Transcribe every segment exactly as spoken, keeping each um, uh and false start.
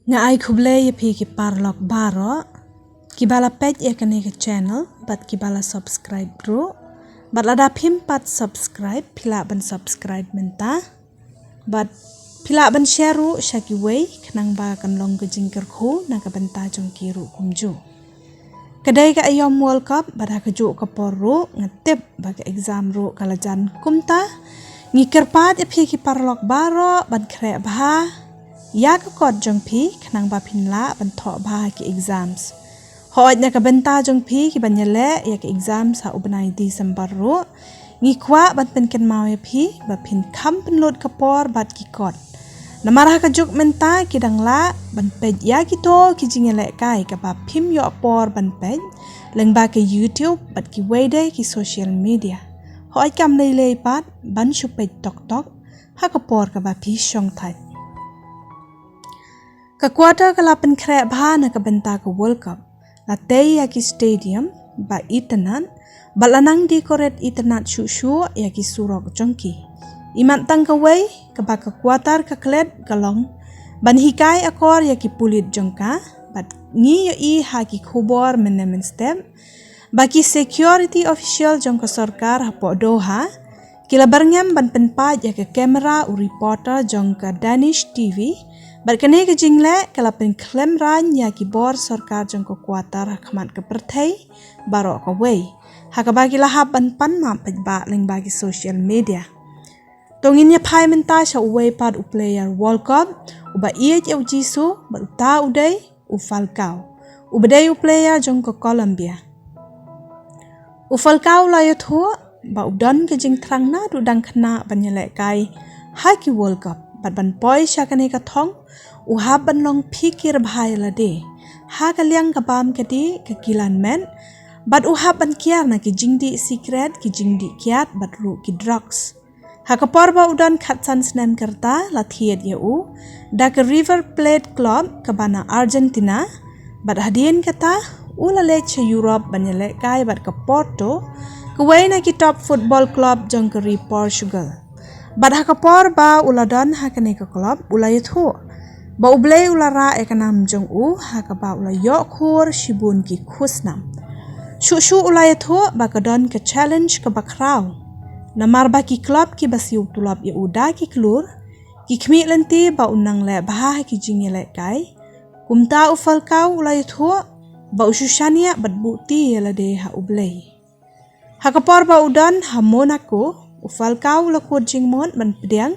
Nga ai khublei ïa phi ki paralok baroh kiba la peit ïa kane ka channel bad kiba la subscribe ruh. Bad lada phim pat subscribe, phi lah ban subscribe mynta. Bad phi lah ban share ruh sha kiwei khnang ba kan long ka jingkyrkhu na ka bynta jong ki ruh kumjuh. Ka dei ka aïom World Cup bad ha kajuh ka por ruh nga tip ba ka exam ruh ka la jan. Kumta ngi kyrpad ïa phi ki paralok baroh ban khreh bha ïa ka kot jong phi khnang ba phin lah ban thoh bha ha ki exams. Hooid, na ka bynta jong phi kiban ïaleh ïa ka exams ha u bnai December ruh, ngi kwah ban pynkynmaw ïa phi ba phin kham pynlut ka por bad ki kot. Namar ha kajuh mynta ki dang lah ban peit ïa kito ki jingïalehkai kaba phim ïoh por ban peit lyngba ka YouTube bad kiwei de ki social media. Hooid, kam lei lei pat ban shu peit tok tok ha ka por kaba phi shong thait. Ka quarter ka la pynkhreh bha na ka bynta ka World Cup. La tei ïa ki stadium ba itynnad bad la nang decorate itynnad shuh shuh ïa ki surok jong ki. Imat tang kawei kaba ka quarter ka klet ka long ban hikai akor ïa ki pulit jong ka. Bad ngi ïohi ha ki khubor mynne mynstep ba ki security official jong ka sorkar hapoh Doha ki la byrngem ban pynpait ïa ka kamera u reporter jong ka Danish T V. Bad kane ka jingleh ka la pynkhlem rain ïa ki bor sorkar jong ka quarter ha khmat ka pyrthei baroh kawei, ha kaba ki la hap ban pan map paidbah lyngba ki social media. To ngin ïa phai mynta sha uwei pat u player World Cup uba ïeit ïa u Jisu bad uta u dei u Falcao, uba dei u player jong ka Colombia. U Falcao u la ïathuh ba u don ka jingthrang naduh dang khynnah ban ïalehkai ha ki World Cup bad ban poi sha kane ka thong u hap ban long phikir bha ïa lade ha ka liang ka bam ka dih, ka kilan met, bad u hap ban kiar na ki jingdih sikret, ki jingdih kiad bad ruh ki drugs. Ha ka por ba u don khatsan snem ka rta la thied ïa u da ka River Plate Club kaba na Argentina. Bad hadien kata u la leit sha Europe ban ïalehkai bad ka Porto, kawei na ki top football club jong ka ri Portugal. Bad ha ka por ba u la don ha kane ka club u la ïathuh ba U Blei u la rah ïa ka nam jong u ha kaba u la ïoh khur shibun ki khusnam. Shuh shuh u la ïathuh ba ka don ka challenge kaba khraw. Namar ba ki club kiba siew tulop ïa u da ki klur ki khmih lynti ba un nang leh bha ha ki jingïalehkai. Kumta u Falcao u la ïathuh ba u shu shaniah bad buhti ïa lade ha U Blei. Ha ka por ba u don ha Monaco, u Falcao u la kut jingmut ban pdiang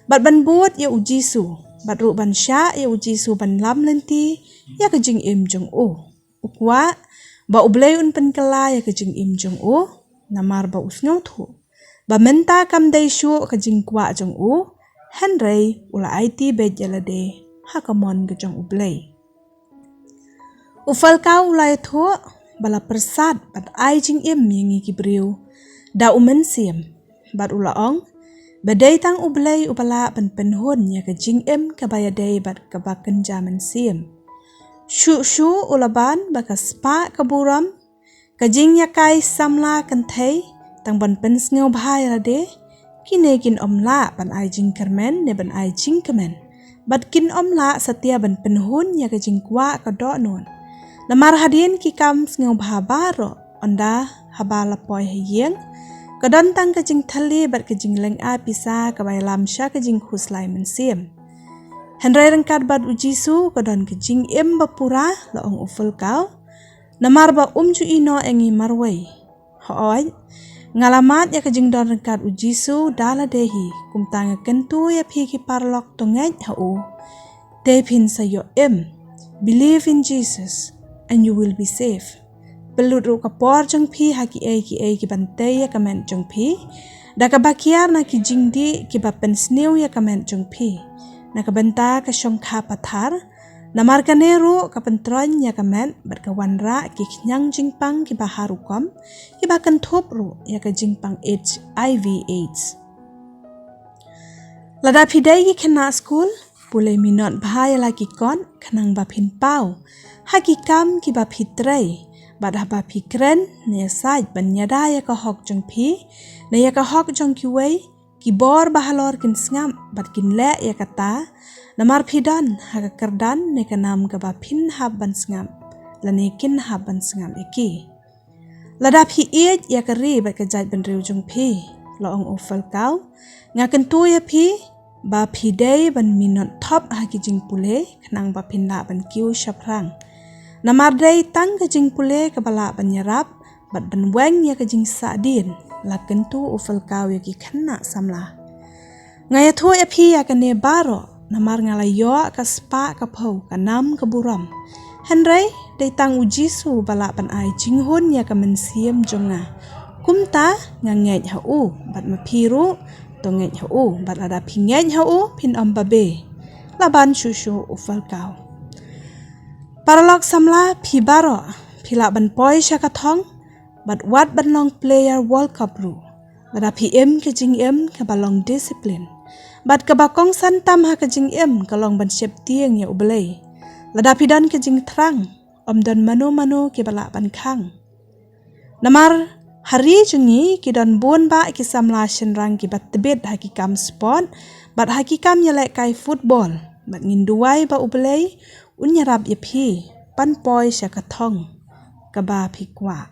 bad ban bud ïa u Jisu bad ruh ban shah ïa u Jisu ban lam lynti ïa ka jingim jong u. U kwah ba U Blei un pynkylla ïa ka jingim jong u, namar ba u sngewthuh ba mynta kam dei shuh ka jingkwah jong u, hynrei u la aiti beit ïa lade ha ka mon ka jong U Blei. U Falcao u la ïathuh ba la pyrsad bad ai jingim ïa ngi ki briew da u Mynsiem, bad u la ong ba dei tang U Blei uba lah ban pynhun ïa ka jingim kaba ïadei bad kaba kynja mynsiem. Shuh shuh u la ban ba ka spah ka burom, ka jingïakai samla kynthei, tang ban pynsngewbha ïa lade, kine kin ym lah ban ai jingkyrmen ne ban ai jingkmen, bad kin ym lah satia ban pynhun ïa ka jingkwah ka dohnud. Namar hadien ki kam sngewbha baroh, ynda haba la poi ha ïing, ka don tang ka jingthylli bad ka jinglynga pisa kaba ïalam sha ka jingkhuslai mynsiem. Hynrei ryngkat bad u Jisu ka don ka jingim ba pura, la ong u Falcao, namar ba um ju ïehnoh ïa ngi marwei. Hooid, nga la mad ïa ka jingdon ryngkat u Jisu da lade hi, kumta nga kyntu ïa phi ki paralok to ngeit ha u, te phin sa ïoh im. Believe in Jesus and you will be saved. Pynlut ruh ka por jong phi ha kiei kiei kiban tei ïa ka met jong phi, da kaba kiar na ki jingdih kiba pynsniew ïa ka met jong phi, na ka bynta ka shongkha pathar. Namar kane ruh ka pyntroiñ ïa ka met bad ka wanrah ki khñiang jingpang kiba har rukom, kiba kynthup ruh ïa ka jingpang HIV AIDS. Lada phi dei ki khynnah skul, pule minot bha ïa la ki kot khnang ba phin paw ha ki kam kiba phi trei, bad haba phi kren ne ïasaid ban ïada ïa ka hok jong phi ne ïa ka hok jong kiwei, Ki bor bahalor kin sngap bad kin leh ïa kata, namar phi don ha ka kyrdan ne ka nam kaba phin hap ban sngap, lane kin hap ban sngap ïa ki. Lada phi ïeit ïa ka ri bad ka jaitbynriew jong phi, la ong u Falcao, nga kyntu ïa phi ba phi dei ban minot thop ha ki jingpule khnang ba phin lah ban kiew shaphrang. Namar dei tang ka jingpule kaba lah ban ïarap bad ban weng ïa ka jingsahdien, la kyntu u Falcao ïa ki khynnah samla. Nga ïathuh ïa phi ïa kane baroh namar nga la ïoh ka spah ka phew, ka nam ka burom. Hynrei dei tang u Jisu ba lah ban ai jinghun ïa ka mynsiem jong nga. Kumta nga ngeit ha u, bad ma phi ruh to ngeit ha u, bad lada phi ngeit ha u phin ym babe. La ban shuh shuh u Falcao. Paralok samla, phi baroh phi lah ban poi sha ka thong bad wat ban long player World Cup ruh lada phi im ka jingim kaba long discipline. Bad kaba kongsan tam ha ka jingim ka long ban sheptieng ïa U Blei. Lada phi don ka jingthrang, ym don mano mano kiba lah ban khang. Namar ha ri jong ngi ki don bun bah ki samla shynrang kiba tbit ha ki kam sport bad ha ki kam ïalehkai football, bad ngin duwai ba U Blei un ïarap ïa phi ban poi sha ka thong kaba phi kwah.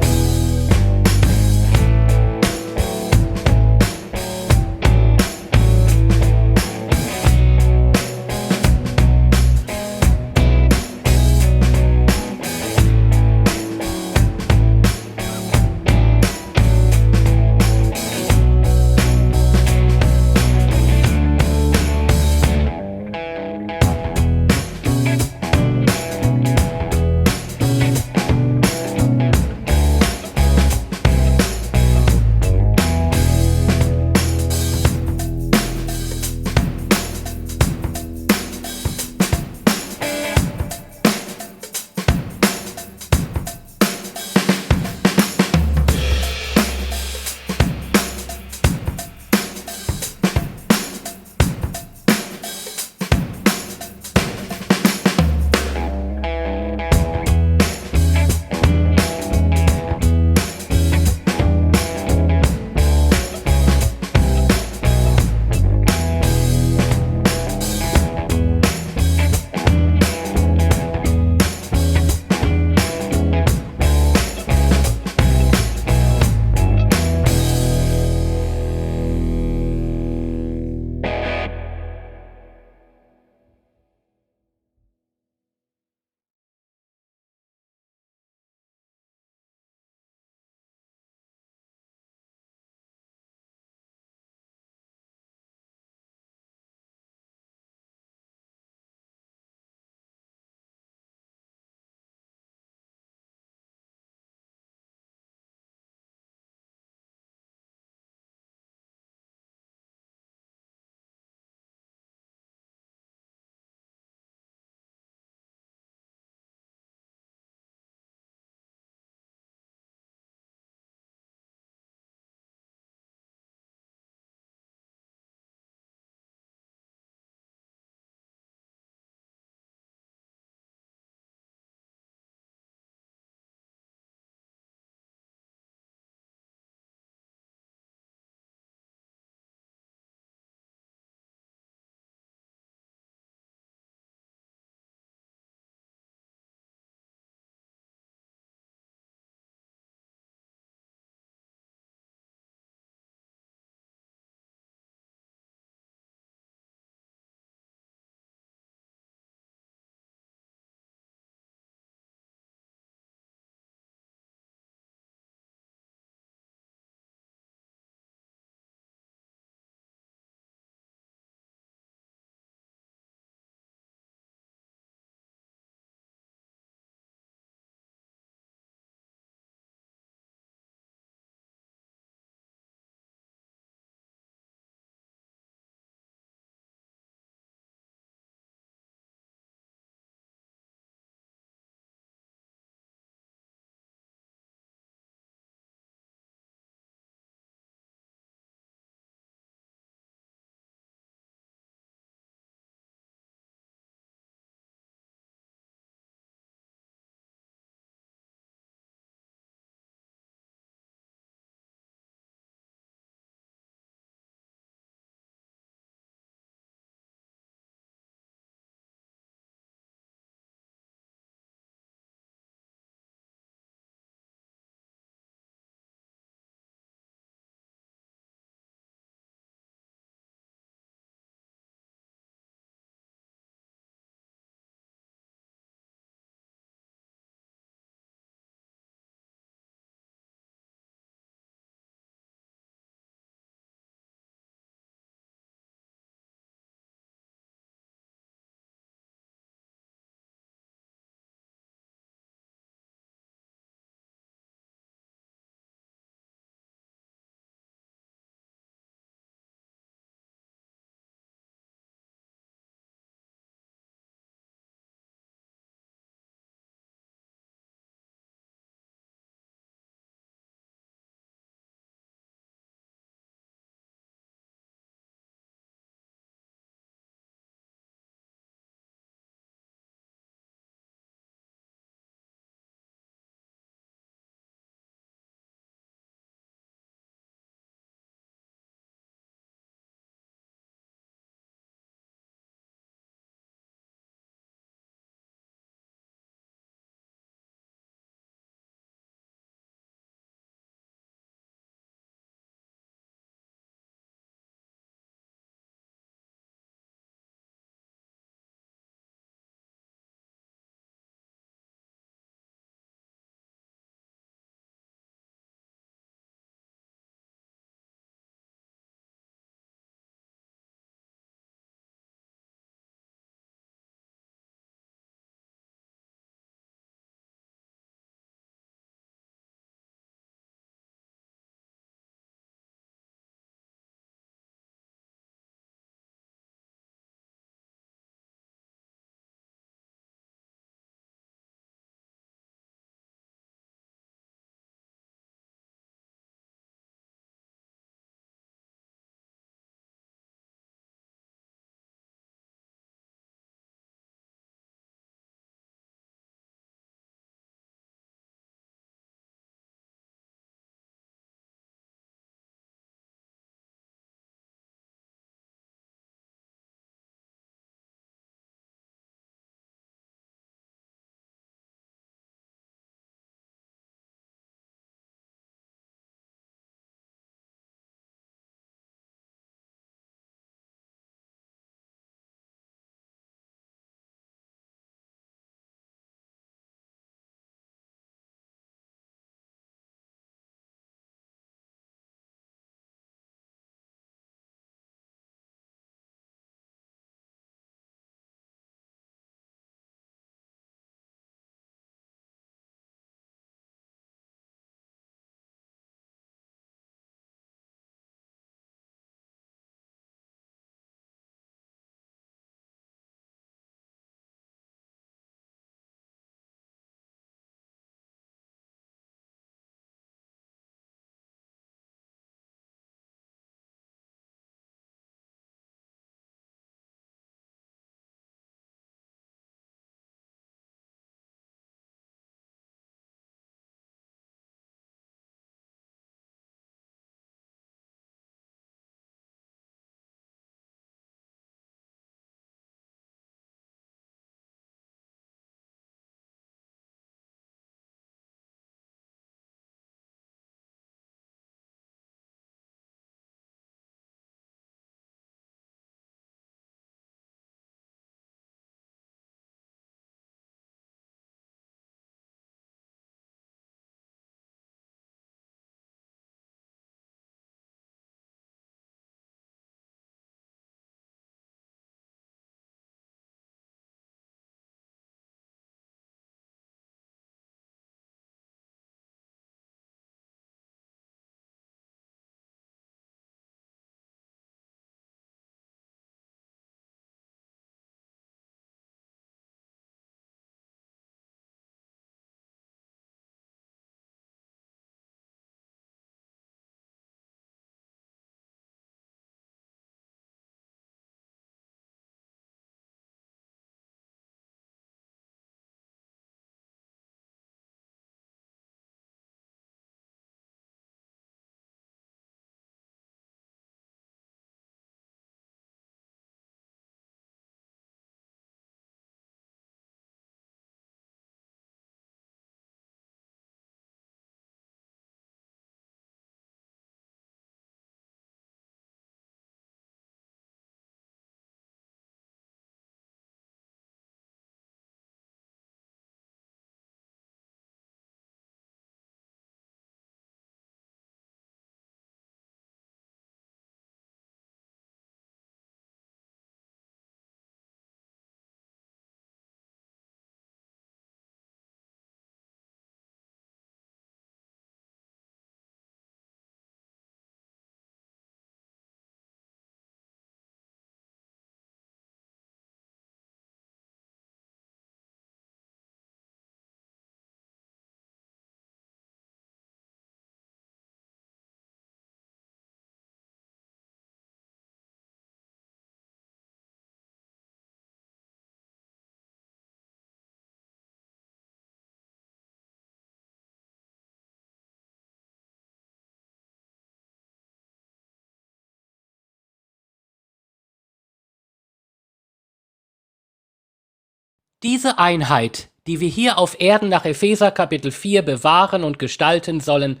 Diese Einheit, die wir hier auf Erden nach Epheser Kapitel vier bewahren und gestalten sollen,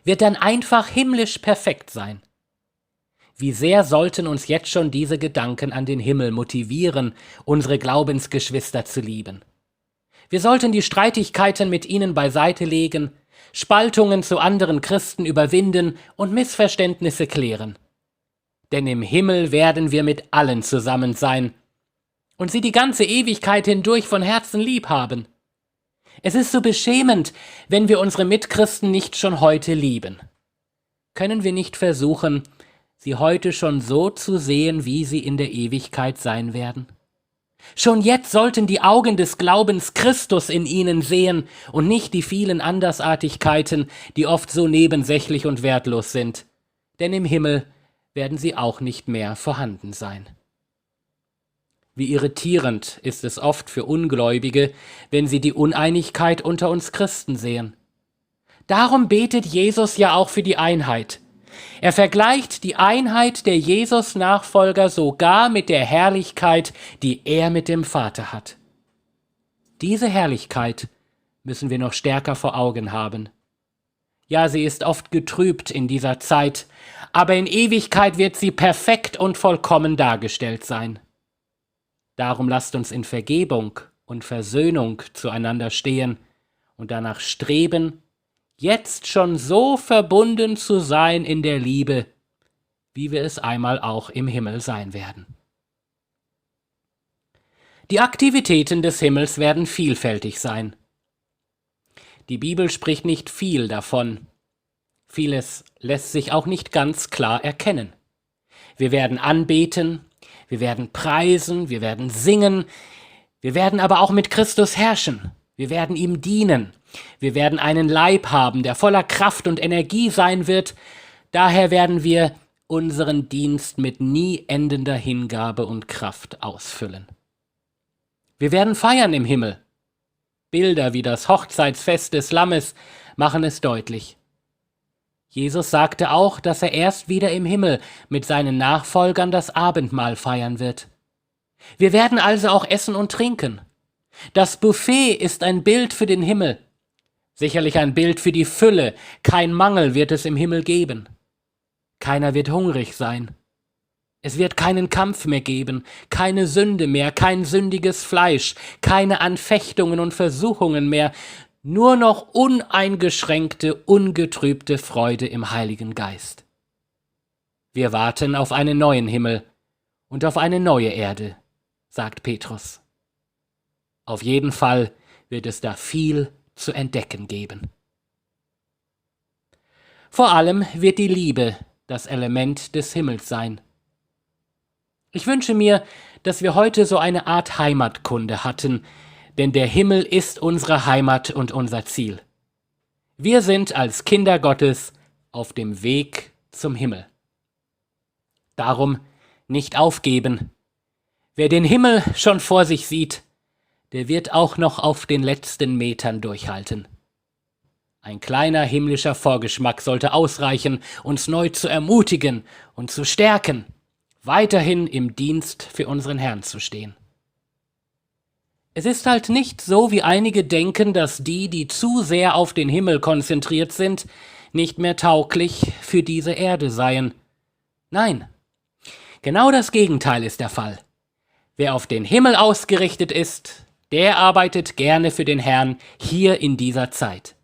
wird dann einfach himmlisch perfekt sein. Wie sehr sollten uns jetzt schon diese Gedanken an den Himmel motivieren, unsere Glaubensgeschwister zu lieben. Wir sollten die Streitigkeiten mit ihnen beiseite legen, Spaltungen zu anderen Christen überwinden und Missverständnisse klären. Denn im Himmel werden wir mit allen zusammen sein und sie die ganze Ewigkeit hindurch von Herzen lieb haben. Es ist so beschämend, wenn wir unsere Mitchristen nicht schon heute lieben. Können wir nicht versuchen, sie heute schon so zu sehen, wie sie in der Ewigkeit sein werden? Schon jetzt sollten die Augen des Glaubens Christus in ihnen sehen und nicht die vielen Andersartigkeiten, die oft so nebensächlich und wertlos sind. Denn im Himmel werden sie auch nicht mehr vorhanden sein. Wie irritierend ist es oft für Ungläubige, wenn sie die Uneinigkeit unter uns Christen sehen. Darum betet Jesus ja auch für die Einheit. Er vergleicht die Einheit der Jesus-Nachfolger sogar mit der Herrlichkeit, die er mit dem Vater hat. Diese Herrlichkeit müssen wir noch stärker vor Augen haben. Ja, sie ist oft getrübt in dieser Zeit, aber in Ewigkeit wird sie perfekt und vollkommen dargestellt sein. Darum lasst uns in Vergebung und Versöhnung zueinander stehen und danach streben, jetzt schon so verbunden zu sein in der Liebe, wie wir es einmal auch im Himmel sein werden. Die Aktivitäten des Himmels werden vielfältig sein. Die Bibel spricht nicht viel davon. Vieles lässt sich auch nicht ganz klar erkennen. Wir werden anbeten, wir werden preisen, wir werden singen, wir werden aber auch mit Christus herrschen. Wir werden ihm dienen. Wir werden einen Leib haben, der voller Kraft und Energie sein wird. Daher werden wir unseren Dienst mit nie endender Hingabe und Kraft ausfüllen. Wir werden feiern im Himmel. Bilder wie das Hochzeitsfest des Lammes machen es deutlich. Jesus sagte auch, dass er erst wieder im Himmel mit seinen Nachfolgern das Abendmahl feiern wird. Wir werden also auch essen und trinken. Das Buffet ist ein Bild für den Himmel. Sicherlich ein Bild für die Fülle. Kein Mangel wird es im Himmel geben. Keiner wird hungrig sein. Es wird keinen Kampf mehr geben, keine Sünde mehr, kein sündiges Fleisch, keine Anfechtungen und Versuchungen mehr, nur noch uneingeschränkte, ungetrübte Freude im Heiligen Geist. Wir warten auf einen neuen Himmel und auf eine neue Erde, sagt Petrus. Auf jeden Fall wird es da viel zu entdecken geben. Vor allem wird die Liebe das Element des Himmels sein. Ich wünsche mir, dass wir heute so eine Art Heimatkunde hatten, denn der Himmel ist unsere Heimat und unser Ziel. Wir sind als Kinder Gottes auf dem Weg zum Himmel. Darum nicht aufgeben. Wer den Himmel schon vor sich sieht, der wird auch noch auf den letzten Metern durchhalten. Ein kleiner himmlischer Vorgeschmack sollte ausreichen, uns neu zu ermutigen und zu stärken, weiterhin im Dienst für unseren Herrn zu stehen. Es ist halt nicht so, wie einige denken, dass die, die zu sehr auf den Himmel konzentriert sind, nicht mehr tauglich für diese Erde seien. Nein, genau das Gegenteil ist der Fall. Wer auf den Himmel ausgerichtet ist, der arbeitet gerne für den Herrn hier in dieser Zeit.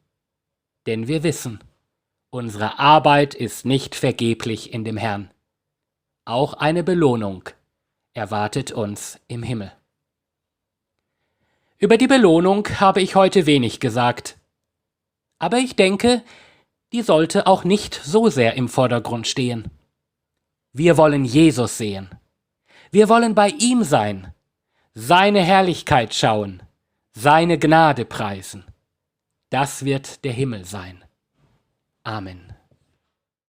Denn wir wissen, unsere Arbeit ist nicht vergeblich in dem Herrn. Auch eine Belohnung erwartet uns im Himmel. Über die Belohnung habe ich heute wenig gesagt. Aber ich denke, die sollte auch nicht so sehr im Vordergrund stehen. Wir wollen Jesus sehen. Wir wollen bei ihm sein, seine Herrlichkeit schauen, seine Gnade preisen. Das wird der Himmel sein. Amen.